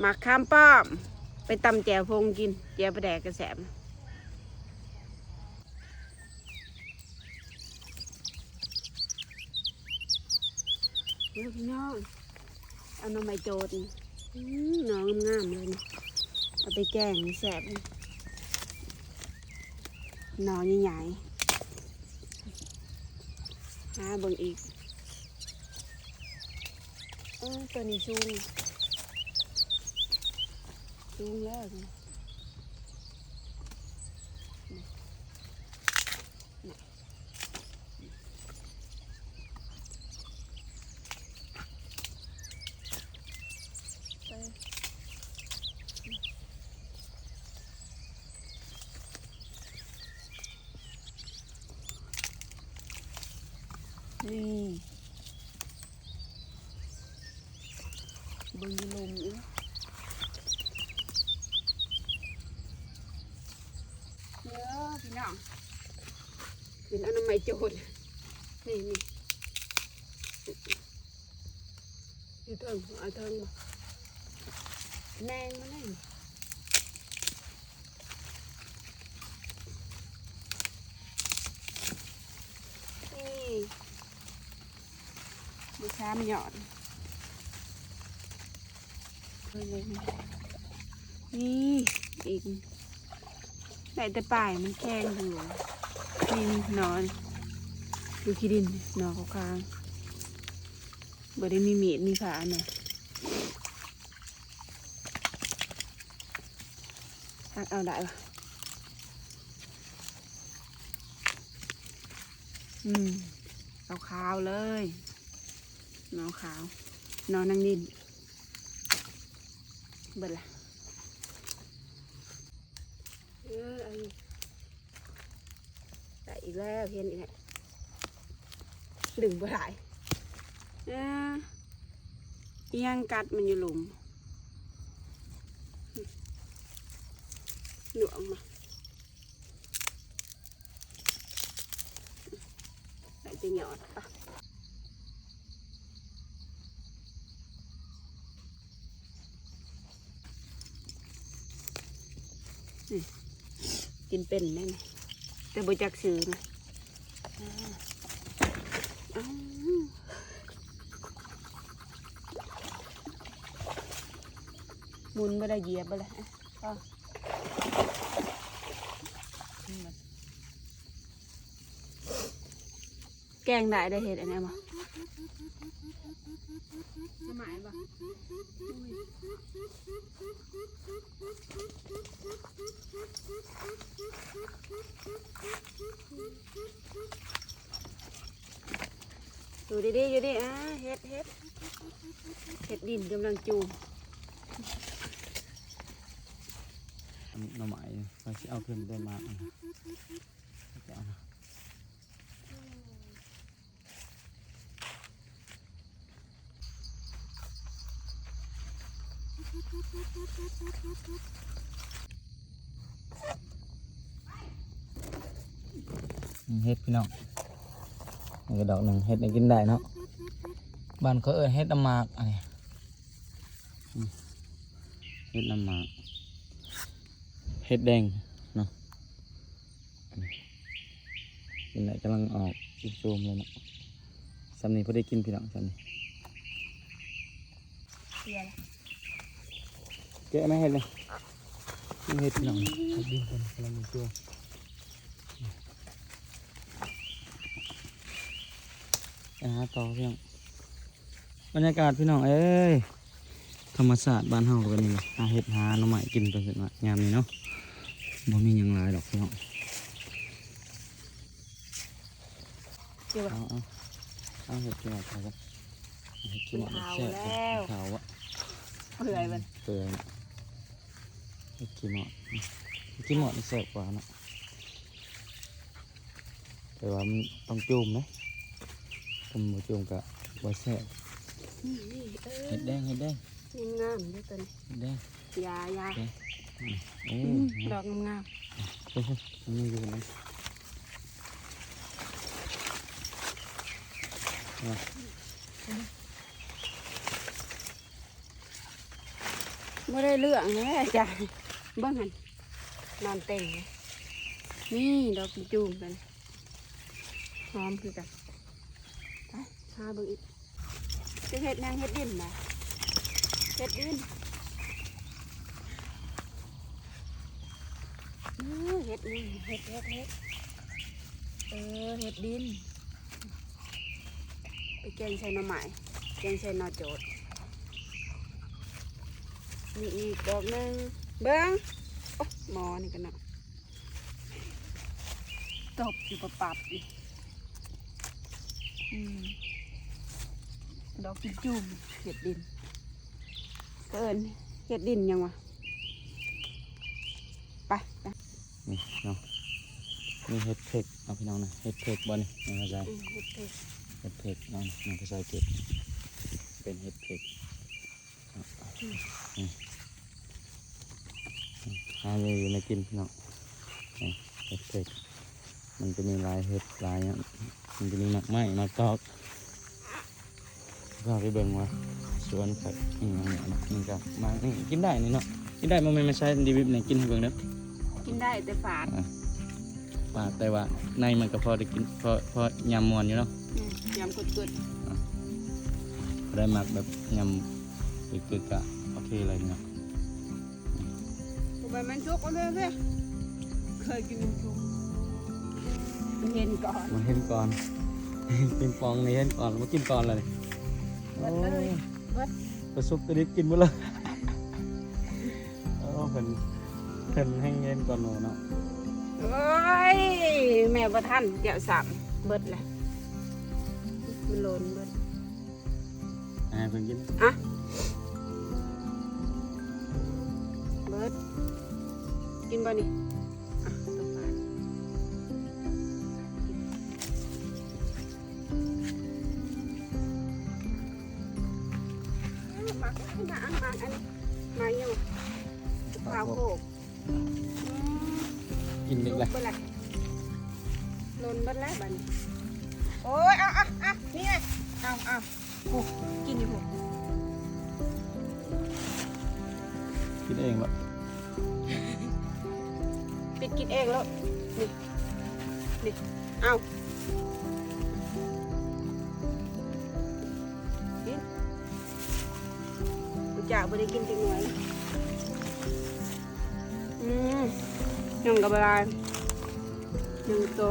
ໝາກຂາມປ້ອມ ໄປຕຳແຈ່ວໂພງກິນ ແຈ່ວປາແດກກະແຊບ. ເດີພີ່ນ້ອງ ເອົາໜໍ່ໄມ້ໂຈດ ອືມ ໜໍ່ງາມໆເລີຍນີ້ ເອົາໄປແກງແຊບ ໜໍ່ໃຫຍ່ໆ ຫາເບິ່ງອີກ. ເອີ ຕົວນີ້ສູງ ສູງແລ້ວນີ້. ນີ້ ເບິ່ງຢູ່ລຸ່ມອີກ ເດີພີ່ນ້ອງ ເປັນອະນາໄມໂຈດ ນີ້ ນີ້ ຢູ່ເທິງ ເອົາເທິງບໍ່ ແນງມາແນງ ນີ້ ມີສາມຍອດ ນີ້ອີກ ໄດ້ແຕ່ປາຍ ມັນແຂງທັງໂລ. ນີ້ໜໍ່ ຢູ່ຂີ້ດິນ ໜໍ່ຂາວໆ ບໍ່ໄດ້ມີມີດມີພ້ານະ. ຫັກເອົາໄດ້ບໍ່? ອືມ ຂາວໆເລີຍ ໜໍ່ຂາວ ໜໍ່ນາງນິນ ເບິດລະ. ເອີ ອັນນີ້ ໄດ້ອີກແລ້ວ ເຫັນອີກແລ້ວ ດຶງບໍ່ໄດ້ ເອີ ອີຫຍັງກັດມັນຢູ່ລຸ່ມ ຫຼວງມາ ໄດ້ແຕ່ຍອດປະ. ນີ້ ກິນເປັນແນ່ນີ້ ແຕ່ບໍ່ຈັກຊື່ນະ. ອ້າວ ໝູນບໍ່ໄດ້ ຢຽບບໍ່ລະ ອ້າວ. ແກງໄດ້ເດ້ ເຮັດອັນນີ້ບໍ່? ສະໝາຍບໍ່? ຢູ່ດີໆ ຢູ່ດີ ອ່າ ເຮັດ ເຮັດ ເຮັດດິນກຳລັງຈູມ ໜໍ່ໄມ້ ວ່າຊິເອົາຂຶ້ນໄດ້ມາ ເຫັດພີ່ນ້ອງ ນີ້ກະດອກໜຶ່ງ ເຫັດນີ້ກິນໄດ້ເນາະ ບ້ານເຂົາເອີ້ນເຫັດນ້ຳໝາກ ອັນນີ້ ເຫັດນ້ຳໝາກ ເຫັດແດງເນາະ. ນີ້ ກິນໄດ້ ກຳລັງອອກ ຈູມໆເລີຍເນາະ ຊ່ຳນີ້ພໍໄດ້ກິນພີ່ນ້ອງ ຊ່ຳນີ້ ແກະມາເຫັດເລີຍ ນີ້ເຫັດພີ່ນ້ອງ ເຫັດດິນເພິ່ນກຳລັງຢູ່ ໄປຫາຕໍ່ພີ່ນ້ອງ. ບັນຍາກາດພີ່ນ້ອງເອີຍ ທຳມະຊາດບ້ານເຮົາກະແບບນີ້ແຫຼະ ຫາເຫັດຫາໜໍ່ໄມ້ກິນໄປເປັນວ່າຍາມນີ້ເນາະ ບໍ່ມີຫຍັງຫຼາຍດອກພີ່ນ້ອງ ເອົາ ເອົາ ເອົາເຫັດຂີ້ໝອດ ເອົາເຫັດຂີ້ໝອດແຊບ ເປັນເຂົ້າແລ້ວ ເປື່ອຍເບິດ ເປື່ອຍ ເຫັດຂີ້ໝອດ ເຫັດຂີ້ໝອດນີ້ແຊບກວ່າເນາະ. ແຕ່ວ່າມັນຕ້ອງຈູມເດ້ ຄັນບໍ່ຈູມກະບໍ່ແຊບ ນີ້ ນີ້ ເອີ ເຫັດແດງ ເຫັດແດງ ງາມໆເດ້ຕົວນີ້ ເຫັດແດງ ຢ່າ ຢ່າ ເອີ ອືມ ດອກງາມໆ ເອີ ມັນມີຢູ່ນະ. ອືມ. ບໍ່ໄດ້ເລື່ອງແລ້ວຈ້າ. ເບິ່ງຫັ້ນ ນອນເຕັງເລີຍ. ນີ້ດອກຈຸ່ມໆ ກັນ ຫອມຄືກັນ. ໄປຫາເບິ່ງອີກ. ຈະເຮັດຫຍັງ? ເຫັດດິນນະ? ເຫັດດິນ. ເອີ ເຫັດນີ້ ເຫັດ ເຫັດ ເຫັດ. ເອີ ເຫັດດິນ. ໄປແກງໃສ່ໜໍ່ໄມ້ ແກງໃສ່ໜໍ່ໂຈດ. ມີອີກດອກໜຶ່ງ ເບິ່ງ. ໂອ້ ໝໍນີ້ກັນເນາະ ຕົບຢູ່ປັບໆ ນີ້. ອືມ ດອກຈຸ່ມໆ ເຫັດດິນ. ເອີ້ນເຫັດດິນຫຍັງວະ? ໄປ ໄປ. ນີ້ເນາະ ນີ້ເຫັດເພັກເນາະ ພີ່ນ້ອງນະ. ເຫັດເພັກບໍ່ນີ້ ນ້ອງພາສາຍ? ອືມ ເຫັດເພັກ ເຫັດເພັກເນາະ ນ້ອງພາສາຍເກັບ ເປັນເຫັດເພັກ. ອືມ ນີ້ ຫາຢູ່ ຢູ່ໃນກິນພີ່ນ້ອງ. ນີ້ເຫັດເຜັກ ມັນຈະມີຫຼາຍເຫັດຫຼາຍຫຍັງ ມັນຈະມີໝາກໄມ້ໝາກຕອກ. ພາໄປເບິ່ງວ່າສວນຂ້ອຍມີຫຍັງແດ່ເນາະ. ນີ້ກໍໝາກນີ້ກິນໄດ້ນີ້ເນາະ ກິນໄດ້ບໍ່ແມ່ນ? ມາໃຊ້ດີວິບນີ້ ກິນໃຫ້ເບິ່ງເດີ້. ກິນໄດ້ແຕ່ຝາດ ອ່ະ ຝາດ ແຕ່ວ່າໃນມັນກໍພໍໄດ້ກິນ ພໍ ພໍຍຳມ່ວນຢູ່ເນາະ. ອືມ ຍຳກຶດໆ ອ່ະ ຜູ້ໃດມັກແບບຍຳກຶດໆ ກໍໂອເຄເລີຍເນາະ. ບໍ່ແມ່ນມັນສຸກ ເອົາເລີຍ ເລີຍ ເຄີຍກິນມັນສຸກ ມັນເຫັນກ່ອນ ມັນເຫັນກ່ອນ. ປິງປອງນີ້ເຫັນກ່ອນ ມາກິນກ່ອນເລີຍ. ເບິດເລີຍ ໂອ້ຍ ເບິດ ໄປສຸກກະດິບກິນໝົດເລີຍ. ໂອ້ ເພິ່ນ ເພິ່ນແຮ່ງເຫັນກ່ອນໝູ່ເນາະ. ໂອ້ຍ ແມ່ບໍ່ທັນ ແກ້ວຊ້ຳ ເບິດແລ້ວ ມັນຫຼົ່ນເບິດ. ໃຫ້ເພິ່ນກິນ ອ່ະ ເບິດ ກິນບໍ່ນີ້? ອ່ະ ຕົກບາດ ໝາກ ໝາກ ອັນ ໝາກຫຍັງ ພາໂຄກ. ອືມ ກິນອີກແລ້ວ ເບິດແລ້ວ ຫຼົ່ນເບິດແລ້ວບາດນີ້. ໂອ້ຍ ເອົາ ເອົາ ເອົາ ນີ້ ເອົາ ເອົາ ໂອ້ ກິນຢູ່ພຸ້ນ ກິນເອງເນາະ ປິດກິນເອງໂລດ ນີ້ ນີ້ ເອົາ ກິນ ຜູ້ເຈົ້າບໍ່ໄດ້ກິນຈັກໜ່ວຍ. ອືມ ຍັງກໍບໍ່ຫຼາຍ ຍັງໂຕ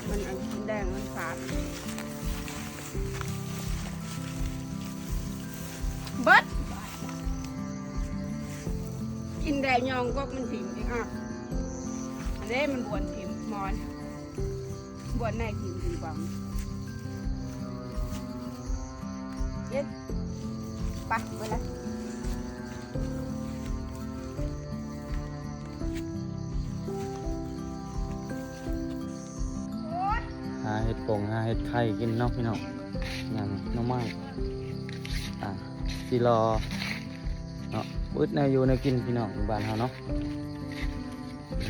ມັນອັນກິນແດງມັນຂາດ ເບິດ ກິນແດງຍອງກອກມັນຖິ້ມອີກ ອ່ະ ອັນເດ້ ມັນບ້ວນຖິ້ມໝໍນ ບ້ວນໃນຖິ້ມດີກວ່າ ເຢັນ ໄປ ເບິດລະ. ຫາເຫັດປົງ ຫາເຫັດໄຂ່ກິນເນາະພີ່ນ້ອງ ຫຍັງ ໜໍ່ໄມ້ ອ່າ ຊິລໍເນາະ ອຶດແນວຢູ່ແນວກິນພີ່ນ້ອງ ຢູ່ບ້ານເຮົາເນາະ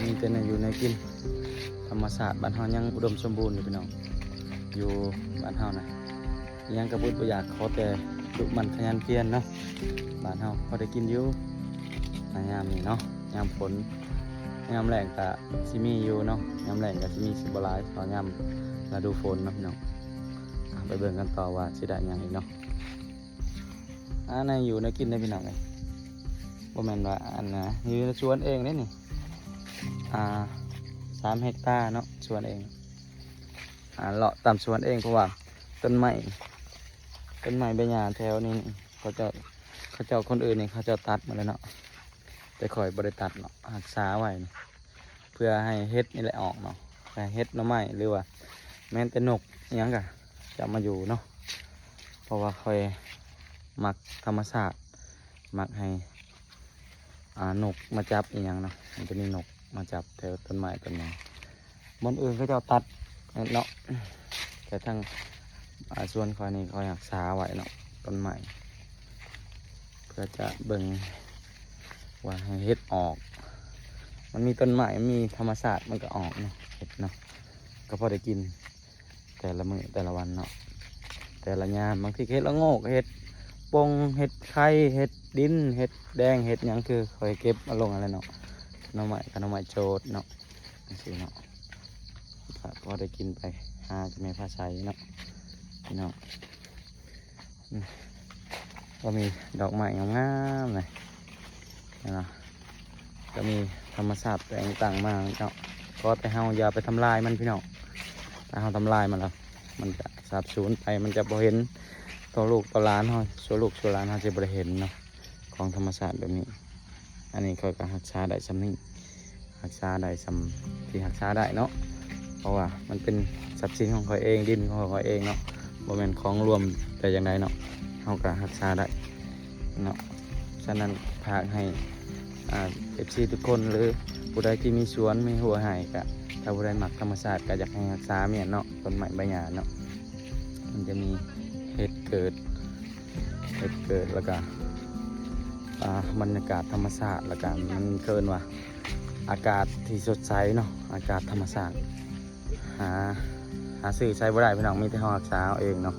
ມີແຕ່ແນວຢູ່ແນວກິນ ທຳມະຊາດບ້ານເຮົາຍັງອຸດົມສົມບູນຢູ່ພີ່ນ້ອງ ຢູ່ບ້ານເຮົານະ. ອີ່ຫຍັງກໍບໍ່ອຶດບໍ່ຢາກ ຂໍແຕ່ດຸໝັ່ນຂະຫຍັນພຽນເນາະ ບ້ານເຮົາພໍໄດ້ກິນຢູ່ ໃນຍາມນີ້ເນາະ ຍາມຝົນ ຍາມແລ້ງກະຊິມີຢູ່ເນາະ ຍາມແລ້ງກະຊິມີ ຊິບໍ່ຫຼາຍເທົ່າຍາມລະດູຝົນເນາະພີ່ນ້ອງ. ອ່ະ ໄປເບິ່ງກັນຕໍ່ວ່າຊິໄດ້ຫຍັງອີກເນາະ. ອ່າ ແນວຢູ່ແນວກິນເດ້ພີ່ນ້ອງເອີຍ ບໍ່ແມ່ນວ່າອັນນະ ຢູ່ໃນສວນເອງເດ້ນີ້ ອ່າ ສາມເຮັກຕາເນາະ ສວນເອງ. ອ່າ ເລາະຕາມສວນເອງ ເພາະວ່າຕົ້ນໄມ້ ຕົ້ນໄມ້ໃບຫຍ້າແຖວນີ້ ເຂົາເຈົ້າ ເຂົາເຈົ້າ ຄົນອື່ນນີ້ເຂົາເຈົ້າຕັດໝົດແລ້ວເນາະ ແຕ່ຂ້ອຍບໍ່ໄດ້ຕັດເນາະ ຮັກສາໄວ້ນີ້ ເພື່ອໃຫ້ເຫັດນີ້ແຫຼະອອກເນາະ ໃຫ້ເຫັດ ໜໍ່ໄມ້ ຫຼືວ່າແມ່ນແຕ່ນົກອີ່ຫຍັງກະຈະມາຢູ່ເນາະ ເພາະວ່າຂ້ອຍມັກທຳມະຊາດ ມັກໃຫ້ ອ່າ ນົກມາຈັບອີ່ຫຍັງເນາະ ມັນຈະມີນົກມາຈັບແຖວຕົ້ນໄມ້ຕົ້ນຫຍັງ ບ່ອນອື່ນເຂົາເຈົ້າຕັດເນາະ ແຕ່ທາງ ອ່າ ສວນຂ້ອຍນີ້ຂ້ອຍຮັກສາໄວ້ເນາະ ຕົ້ນໄມ້ ເພື່ອຈະເບິ່ງວ່າໃຫ້ເຫັດອອກ ມັນມີຕົ້ນໄມ້ ມັນມີທຳມະຊາດ ມັນກໍອອກເນາະ ເຫັດເນາະ ກໍພໍໄດ້ກິນ ແຕ່ລະມື້ແຕ່ລະວັນເນາະ ແຕ່ລະຍາມ ບາງທີກໍເຫັດລະໂງກ ເຫັດ ປົງ ເຫັດໄຂ່ ເຫັດດິນ ເຫັດແດງ ເຫັດຫຍັງ ຄືຂ້ອຍເກັບເອົາລົງຫັ້ນແຫຼະເນາະ. ໜໍ່ໄມ້ກໍໜໍ່ໄມ້ໂຈດເນາະ ຈັ່ງຊີ້ເນາະ ກໍພໍໄດ້ກິນໄປ ຫາແຕ່ແມ່ຟ້າໃສເນາະ ພີ່ນ້ອງ. ອືມ ກໍມີດອກໄມ້ງາມໆເລີຍເນາະ ກໍມີທຳມະຊາດແຕ່ງຕັ້ງມາເນາະ. ຂໍແຕ່ເຮົາຢ່າໄປທຳລາຍມັນ ພີ່ນ້ອງ. ຖ້າເຮົາທຳລາຍມັນແລ້ວ ມັນຈະສາບສູນໄປ ມັນຈະບໍ່ເຫັນຕໍ່ລູກຕໍ່ຫຼານເຮົາ ຊົ່ວລູກຊົ່ວຫຼານເຮົາຈະບໍ່ໄດ້ເຫັນເນາະ ຂອງທຳມະຊາດແບບນີ້. ອັນນີ້ຂ້ອຍກໍຮັກສາໄດ້ສ່ຳນີ້ ຮັກສາໄດ້ສ່ຳທີ່ຮັກສາໄດ້ເນາະ ເພາະວ່າມັນເປັນຊັບສິນຂອງຂ້ອຍເອງ ດິນຂອງຂ້ອຍເອງເນາະ ບໍ່ແມ່ນຂອງລວມແຕ່ຢ່າງໃດເນາະ. ເຮົາກໍຮັກສາໄດ້ເນາະ. ສະນັ້ນ ຝາກໃຫ້ ອ່າ ເອັຟຊີ ທຸກຄົນ ຫຼື ຜູ້ໃດທີ່ມີສວນມີຮົ້ວໄຮ່ ກະ ຖ້າຜູ້ໃດມັກທຳມະຊາດ ກະຢາກໃຫ້ຮັກສາແມ່ນເນາະ ຕົ້ນໄມ້ໃບຫຍ້າເນາະ. ມັນຈະມີເຫັດເກີດ ເຫັດເກີດ ແລ້ວກະ ອ່າ ບັນຍາກາດທຳມະຊາດ ແລ້ວກະມັນເອີ້ນວ່າ ອາກາດທີ່ສົດໃສເນາະ ອາກາດທຳມະຊາດ. ຫາ ຫາຊື້ໃຊ້ບໍ່ໄດ້ພີ່ນ້ອງ ມີແຕ່ເຮົາຮັກສາເອົາເອງເນາະ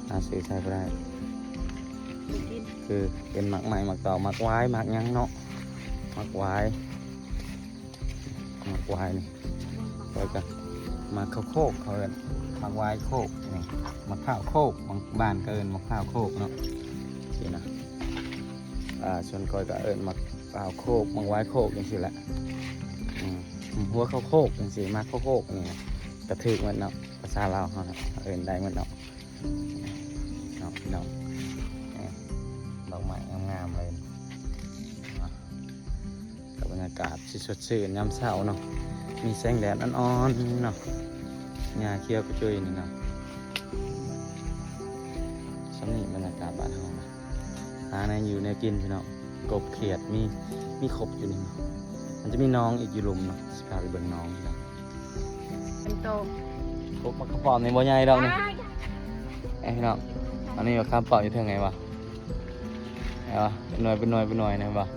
ຫາຊື້ໃຊ້ບໍ່ໄດ້. ຄືເປັນໝາກໄມ້ ໝາກຕອກ ໝາກຫວາຍ ໝາກຫຍັງເນາະ ໝາກຫວາຍ ໝາກຫວາຍນີ້ ແລ້ວກໍໝາກເຂົ້າໂຄກ ເຂົາເອີ້ນໝາກຫວາຍໂຄກນີ້ ໝາກພ້າວໂຄກ ບາງບ້ານກໍເອີ້ນໝາກພ້າວໂຄກເນາະ ຊີ້ນະ. ອ່າ ສ່ວນຂ້ອຍກໍເອີ້ນໝາກພ້າວໂຄກ ໝາກຫວາຍໂຄກ ຈັ່ງຊີ້ແຫຼະ. ອືມ ຫົວເຂົ້າໂຄກ ຈັ່ງຊີ້ ໝາກເຂົ້າໂຄກນີ້ນະ ກະຖືກໝົດເນາະ ພາສາລາວເຮົານະ ເອີ້ນໄດ້ໝົດເນາະ ເນາະ ພີ່ນ້ອງ. ເອີ ດອກໄມ້ງາມໆເລີຍເນາະ ກັບບັນຍາກາດທີ່ສົດຊື່ນຍາມເຊົ້າເນາະ ມີແສງແດດອ່ອນໆເນາະ ຫຍ້າຂຽວກະຈຸຍນີ້ເນາະ. ຊ່ຳນີ້ບັນຍາກາດບ້ານເຮົານະ ຫາແນວຢູ່ແນວກິນພີ່ນ້ອງ ກົບຂຽດ ມີ ມີຄົບຢູ່ນີ້ເນາະ. ມັນຈະມີໜອງອີກຢູ່ລຸ່ມເນາະ ຊິພາໄປເບິ່ງໜອງພີ່ນ້ອງ. ເປັນໂຕ ກົບໝາກຂາມປ້ອມນີ້ບໍ່ໃຫຍ່ດອກນີ້. ອ້າຍ ເອີ ພີ່ນ້ອງ ອັນນີ້ໝາກຂາມປ້ອມຢູ່ເທິງ ເຫັນບໍ່ ເຫັນບໍ່ ເປັນໜ່ວຍ ເປັນໜ່ວຍ ເປັນໜ່ວຍນະ ເຫັນບໍ່.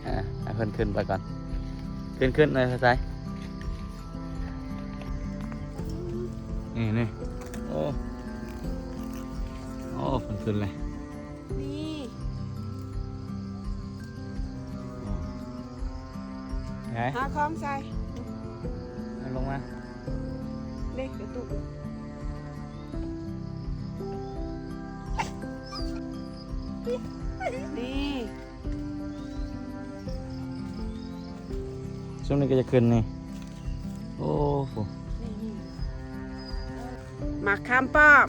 ອ່າ ໃຫ້ເພິ່ນຂຶ້ນໄປກ່ອນ ຂຶ້ນ ຂຶ້ນ ເອີ ໃສ່ ນີ້ ນີ້ ໂອ້ ໂອ້ ເພິ່ນຂຶ້ນເລີຍ ນີ້ ໄງ ຫາຂອງໃສ່ ເອົາລົງມາ ເດັກກະຕຸກ ນີ້. ຊ່ວງນີ້ກໍຈະຂຶ້ນນີ້ ໂອ້ໂຫ ໝາກຂາມປ້ອມ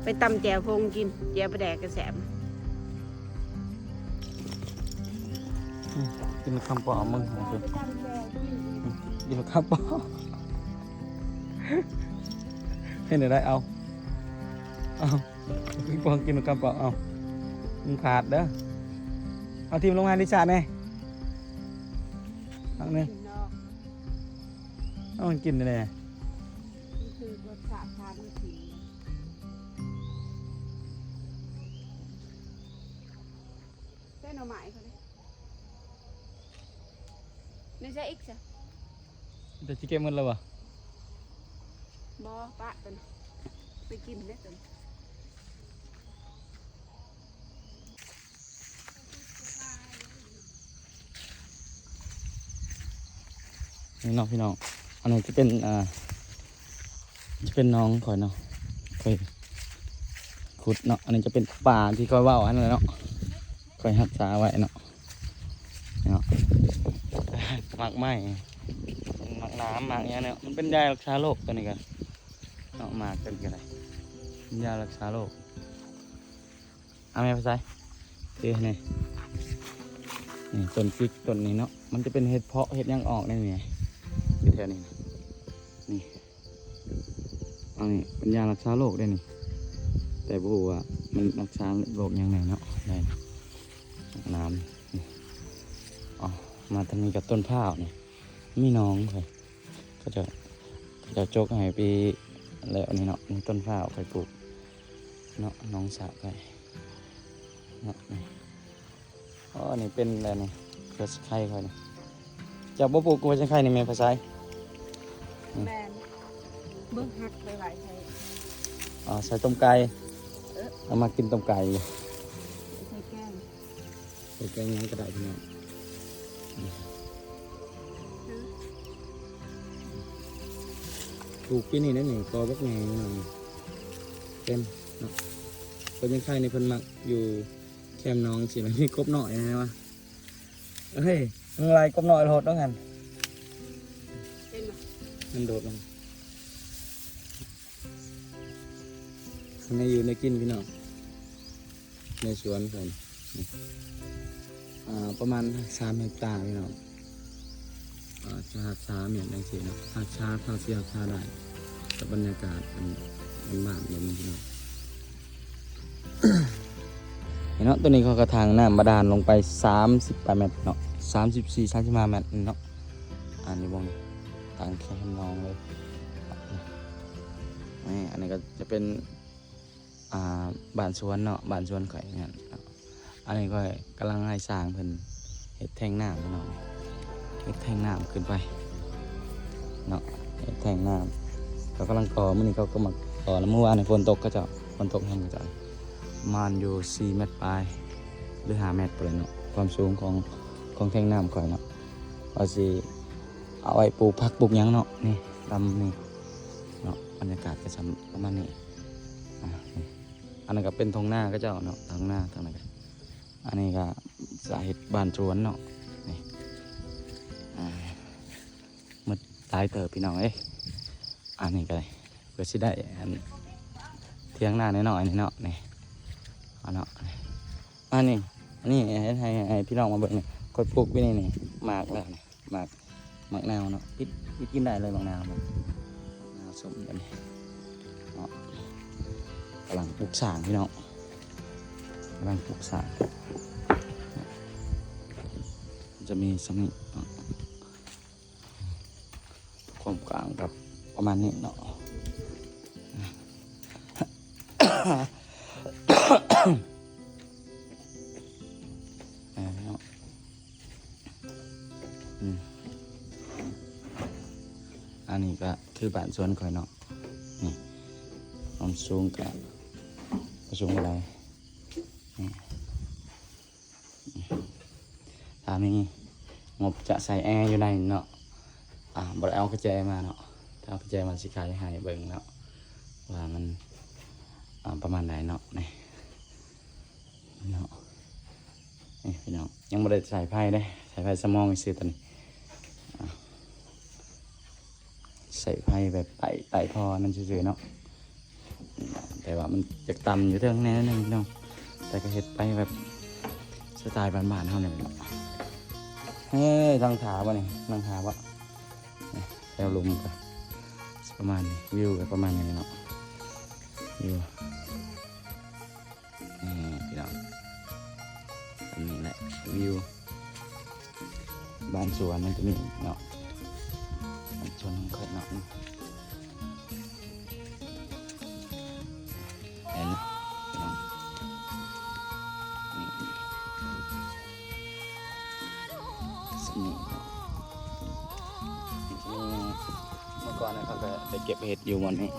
ໄປຕຳແຈ່ວໂພງກິນ ແຈ່ວປາແດກກະແຊບ. ອືມ ກິນໝາກຂາມປ້ອມເບິ່ງ ກິນໝາກຂາມປ້ອມ ເຮັດແນວໃດ ເອົາ ເອົາ. ປິງປອງກິນກັບເປົ່າ ເອົາ ມັນຂາດເດີ້ ເອົາຖິ້ມລົງມາດິສາແດ່ ເອົານີ້ ເອົາມັນກິນແດ່ ມັນຄືລົດຊາດທານມັນຊິ ໃສ່ໜໍ່ໄມ້ເຂົາເດ້ ໃນໃສ່ອີກຊະ ແຕ່ຊິເກັບໝົດແລ້ວບໍ່? ບໍ່ ປະຕົວນັ້ນ ໄປກິນເດ້ຕົວນັ້ນ ນີ້ເນາະພີ່ນ້ອງ ອັນນີ້ຈະເປັນ ອ່າ ຈະເປັນໜອງຂ້ອຍເນາະ ຂ້ອຍຂຸດເນາະ ອັນນີ້ຈະເປັນປ່າທີ່ຂ້ອຍເວົ້າຫັ້ນແຫຼະເນາະ ຂ້ອຍຮັກສາໄວ້ເນາະ ເນາະ ໝາກໄມ້ ໝາກໜາມ ໝາກຫຍັງເນາະ ມັນເປັນຢາຮັກສາໂລກ ຕົວນີ້ກະເນາະ ໝາກຕົວນີ້ກະໄດ້ ເປັນຢາຮັກສາໂລກ ເອົາແມ່ໄປໃສ່ ເອີ ນີ້ ນີ້ຕົ້ນຈິກຕົ້ນນີ້ເນາະ ມັນຈະເປັນເຫັດເຜາະເຫັດຫຍັງອອກໃນນີ້ ຢູ່ແຖວນີ້ ນີ້ ອັນນີ້ເປັນຢາຮັກສາໂລກເດ້ນີ້ ແຕ່ບໍ່ຮູ້ວ່າມັນຮັກສາໂລກຫຍັງແດ່ເນາະ ໄດ້ນະ ນ້ຳນີ້ ອໍ ມາທາງນີ້ກໍຕົ້ນພ້າວນີ້ ມີໜອງຂ້ອຍ ເຂົາເຈົ້າ ເຂົາເຈົ້າຈົກໃຫ້ປີແລ້ວນີ້ເນາະ ມີຕົ້ນພ້າວຂ້ອຍປູກເນາະ ໜອງສະໄປເນາະ ນີ້ ອໍ ນີ້ເປັນແລ້ວນີ້ ເຄືອສະໄຄຂ້ອຍນີ້ ເຈົ້າບໍ່ປູກເຄືອສະໄຄນີ້ແມ່ນພາໄຊ? ອືມ ແມ່ນ ເບິ່ງຫັກໄປໄວ້ໃສ່ ອໍ ໃສ່ຕົ້ມໄກ່ ເອີ ເອົາມາກິນຕົ້ມໄກ່ຢູ່ ໃສ່ແກງ ໃສ່ແກງຫຍັງກໍໄດ້ພີ່ນ້ອງ. ປູກປີນີ້ໄດ້ນີ້ ກໍບັກໃຫຍ່ພີ່ນ້ອງ ເຕັມເນາະ. ເພິ່ນຍັງໄຂ່ໃນ ເພິ່ນມັກຢູ່ແຄມໜອງຊີ້ ມັນມີກົບນ້ອຍນະວະ. ເຮີ້ຍ ມັນໄລ່ກົບນ້ອຍໂລດວ່າຊັ້ນ ເຫັນບໍ່ ມັນໂດດລົງ. ໃນຢູ່ໃນກິນພີ່ນ້ອງ ໃນສວນເພິ່ນ ອ່າ ປະມານສາມເຮັກຕາພີ່ນ້ອງ. ອ່າ ຈະຮັກສາແມ່ນຈັ່ງຊີ້ເນາະ ຮັກສາເທົ່າທີ່ຮັກສາໄດ້ ກັບບັນຍາກາດອັນບ້ານໆແບບນີ້ພີ່ນ້ອງ. ເຫັນເນາະ ຕົວນີ້ເຂົາກໍຖັງນ້ຳບາດານລົງໄປສາມສິບປາຍແມັດເນາະ ສາມສິບສີ່ ສາມສິບຫ້າແມັດເນາະ. ອັນນີ້ບ່ອນ ທາງແຄມໜອງເລີຍ. ນີ້ ອັນນີ້ກໍຈະເປັນ ອ່າ ບ້ານສວນເນາະ ບ້ານສວນຂ້ອຍນັ້ນເນາະ. ອັນນີ້ຂ້ອຍກຳລັງໃຫ້ຊ່າງເພິ່ນເຮັດແທງນ້ຳເນາະ ເຮັດແທງນ້ຳຂຶ້ນໄປເນາະ ເຮັດແທງນ້ຳ. ເຂົາກຳລັງກໍ່ ມື້ນີ້ເຂົາກໍມາກໍ່ ແລ້ວມື້ວານນີ້ຝົນຕົກ ເຂົາເຈົ້າ ຝົນຕົກແຮງ ເຂົາເຈົ້າ ປະມານຢູ່ສີ່ແມັດປາຍ ຫຼື ຫ້າແມັດພຸ້ນແຫຼະເນາະ ຄວາມສູງຂອງ ຂອງແທງນ້ຳຂ້ອຍເນາະ. ວ່າຊິເອົາໄວ້ປູກຜັກປູກຫຍັງເນາະ. ນີ້ ລຳນີ້ເນາະ ບັນຍາກາດກໍຊ່ຳປະມານນີ້. ອ່າ ນີ້ ອັນນັ້ນກໍເປັນທົ່ງນາເຂົາເຈົ້າເນາະ ທົ່ງນາທາງນັ້ນກໍ ອັນນີ້ກໍຈະເຮັດບ້ານສວນເນາະ. ນີ້ ອ່າ ໝົດຫຼາຍເຕີບພີ່ນ້ອງເອີຍ. ອັນນີ້ກໍເພື່ອຊິໄດ້ອັນຖຽງນານ້ອຍໆນີ້ເນາະ ນີ້ ເອົາເນາະ. ອັນນີ້ ອັນນີ້ໃຫ້ ໃຫ້ ໃຫ້ພີ່ນ້ອງມາເບິ່ງນີ້ ຂ້ອຍປູກຢູ່ນີ້ ນີ້ ໝາກແລ້ວນີ້ ໝາກ ໝາກນາວເນາະ ປິດ ປິດກິນໄດ້ເລີຍໝາກນາວ ໝາກນາວສົ້ມແບບນີ້ເນາະ. ກຳລັງປຸກສ້າງພີ່ນ້ອງ ກຳລັງປຸກສ້າງ ຈະມີສ່ຳນີ້ເນາະ. ຄວາມກວ້າງກໍປະມານນີ້ເນາະ. ເອີເນາະ ອືມ ອັນນີ້ກໍຄືບ້ານສວນຂ້ອຍເນາະ. ນີ້ ຄວາມສູງກໍບໍ່ສູງປານໃດ. ນີ້ ຖ້າມີງົບຈະໃສ່ແອຢູ່ໃນເນາະ. ອ່າ ບໍ່ໄດ້ເອົາກະແຈມາເນາະ ຖ້າເອົາກະແຈມາຊິໄຂໃຫ້ເບິ່ງເນາະ ວ່າມັນ ອ່າ ປະມານໃດເນາະ. ນີ້ເນາະ ນີ້ພີ່ນ້ອງ ຍັງບໍ່ໄດ້ໃສ່ໄຟເດ້ ໃສ່ໄຟສຳຮອງຊື່ໆ ຕອນນີ້ ອ່າ ໃສ່ໄຟແບບໃຕ້ ໃຕ້ທໍ່ນັ້ນຊື່ໆເນາະ. ແຕ່ວ່າມັນຢາກຕ່ຳຢູ່ເທິງແດ່ໜຶ່ງພີ່ນ້ອງ ແຕ່ກໍເຮັດໄປແບບສະໄຕບ້ານໆເຮົານີ້ແຫຼະເນາະ. ເຮີ້ຍ ນັ່ງຖ້າບໍ່ນີ້ ນັ່ງຖ້າບໍ່. ນີ້ ແຖວລຸ່ມກໍປະມານນີ້ ວິວກໍປະມານນີ້ເນາະ ວິວ. ນີ້ພີ່ນ້ອງ ອັນນີ້ແຫຼະວິວບ້ານສວນມັນຈະມີເນາະ ບ້ານສວນຂອງຂ້ອຍເນາະ. ເຫັນພີ່ນ້ອງ ນີ້ ນີ້ ເມື່ອກ່ອນນະ ເຂົາກໍໄດ້ເກັບເຫັດຢູ່ບ່ອນນີ້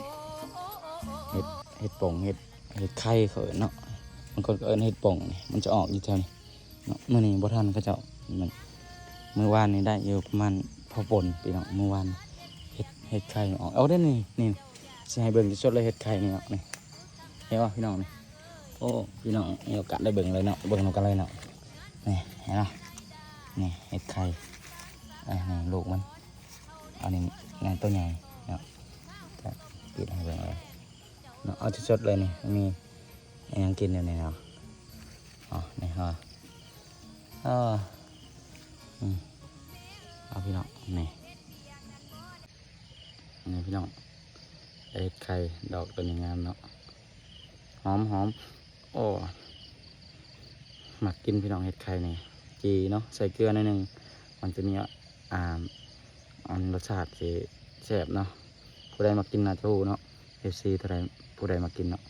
ເຫັດ ເຫັດປົງ ເຫັດ ເຫັດໄຂ່ເຂົາເອີ້ນເນາະ ບາງຄົນກໍເອີ້ນເຫັດປົງນີ້ ມັນຈະອອກຢູ່ແຖວນີ້ເນາະ. ມື້ນີ້ບໍ່ທັນເຂົາເຈົ້າ ມື້ ມື້ວານນີ້ໄດ້ຢູ່ປະມານພໍປົ່ນພີ່ນ້ອງ ມື້ວານເຫັດ ເຫັດໄຂ່ອອກ. ເອົາເດ້ນີ້ ນີ້ ຊິໃຫ້ເບິ່ງສົດໆເລີຍ ເຫັດໄຂ່ນີ້ເນາະ ນີ້ ເຫັນບໍ່ພີ່ນ້ອງນີ້. ໂອ້ ພີ່ນ້ອງມີໂອກາດໄດ້ເບິ່ງເລີຍເນາະ ເບິ່ງນຳກັນເລີຍເນາະ. ນີ້ ເຫັນບໍ່ ນີ້ເຫັດໄຂ່ ເອີ ນີ້ລູກມັນ ອັນນີ້ໃຫຍ່ ໂຕໃຫຍ່ເນາະ ກໍປິດໃຫ້ເບິ່ງເລີຍ ເນາະ ເອົາສົດໆເລີຍນີ້ ມີຫຍັງກິນຢູ່ນີ້ເນາະ. ອໍ ນີ້ຮະ ເອີ ອືມ ເອົາພີ່ນ້ອງ ນີ້ ນີ້ພີ່ນ້ອງ ເຫັດໄຂ່ດອກໂຕນີ້ງາມເນາະ ຫອມໆ. ໂອ້ ມັກກິນພີ່ນ້ອງ ເຫັດໄຂ່ນີ້ ຈີ່ເນາະ ໃສ່ເກືອໜ້ອຍໜຶ່ງ ມັນຈະມີ ອ່າ ອັນ ລົດຊາດຊິແຊບເນາະ. ຜູ້ໃດມັກກິນໜ້າຈະຮູ້ເນາະ ເອັຟຊີ ຜູ້ໃດ ຜູ້ໃດມັກກິນເນາະ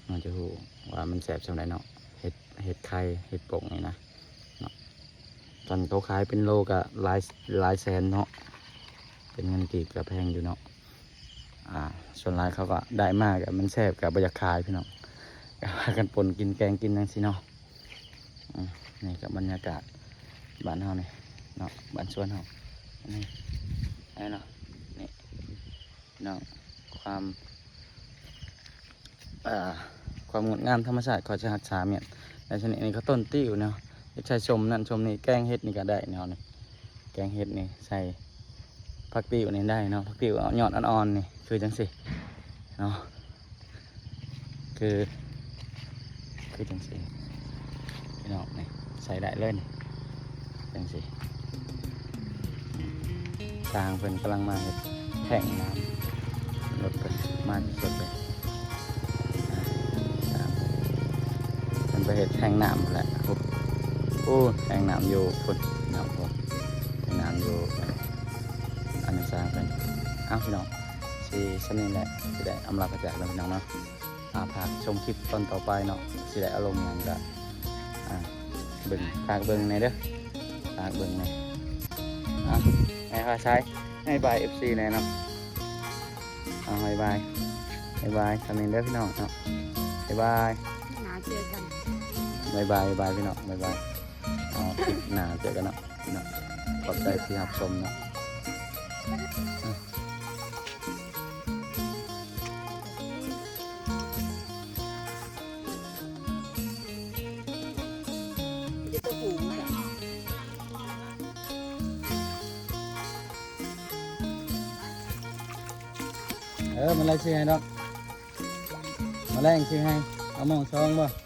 ໜ້າຈະຮູ້ວ່າມັນແຊບສ່ຳໃດເນາະ. ເຫັດ ເຫັດໄຂ່ ເຫັດປົງນີ້ນະເນາະ ຕອນນີ້ເຂົາຂາຍເປັນໂລກໍຫຼາຍ ຫຼາຍແສນເນາະ ເປັນເງິນກີບກໍແພງຢູ່ເນາະ. ອ່າ ສ່ວນຫຼາຍເຂົາກໍໄດ້ມາກໍມັນແຊບກໍບໍ່ຢາກຂາຍພີ່ນ້ອງ. ກໍພາກັນປົ່ນກິນແກງກິນຈັ່ງຊີ້ເນາະ. ອືມ ນີ້ກໍບັນຍາກາດບ້ານເຮົານີ້ເນາະ ບ້ານສວນເຮົານີ້ ເຫັນເນາະ ນີ້ພີ່ນ້ອງ ຄວາມ ເອີ ຄວາມງົດງາມທຳມະຊາດ ຂ້ອຍຈະຮັກສາແມ່ນ ແລະ ຊະນິດນີ້ກໍຕົ້ນຕິ້ວເນາະ ເຮັດໃສ່ສົ້ມນັ້ນສົ້ມນີ້ ແກງເຫັດນີ້ກໍໄດ້ເນາະ ນີ້ ແກງເຫັດນີ້ໃສ່ຜັກຕິ້ວນີ້ໄດ້ເນາະ ຜັກຕິ້ວຍອດອ່ອນໆນີ້ ຄືຈັ່ງຊີ້ເນາະ ຄື ຄືຈັ່ງຊີ້ພີ່ນ້ອງ ນີ້ໃສ່ໄດ້ເລີຍນີ້ ຈັ່ງຊີ້ ຊ່າງເພິ່ນກຳລັງມາເຮັດແທງນ້ຳ ລົດເພິ່ນມາສົດໆເລີຍ ອ່າ ຊ່າງເພິ່ນໄປເຮັດແທງນ້ຳພຸ້ນແຫຼະ ໂອ້ ແທງນ້ຳຢູ່ພຸ້ນ ນ້ຳພຸ້ນ ແທງນ້ຳຢູ່ ອັນນັ້ນຊ່າງເພິ່ນ ເອົ້າ ພີ່ນ້ອງ ຊິສ່ຳນີ້ແຫຼະ ຊິໄດ້ອຳລາພາຈາກແລ້ວ ພີ່ນ້ອງເນາະ. ອ່າ ຝາກຊົມຄລິບຕອນຕໍ່ໄປເນາະ ຊິໄດ້ອາລົມຫຍັງກະ ອ່າ ເບິ່ງ ຝາກເບິ່ງແດ່ເດີ ຝາກເບິ່ງແດ່ ອ່າ ໃຫ້ພາຊາຍ ບາຍບາຍ ເອັຟຊີ ແດ່ເນາະ ອ່າ ບາຍບາຍ ບາຍບາຍ ສ່ຳນີ້ເດີພີ່ນ້ອງເນາະ ບາຍບາຍ ໜ້າເຈີກັນ ບາຍບາຍ ບາຍບາຍ ພີ່ນ້ອງ ບາຍບາຍ ເອົາ ຄລິບໜ້າເຈີກັນເນາະ ພີ່ນ້ອງ ຂອບໃຈທີ່ຮັບຊົມເນາະ ອ່າ. ເອີ ມື້ແລງຊິໃຫ້ດອກ ມື້ແລງຊິໃຫ້ ເອົາໝ້ອງຊອງບໍ່?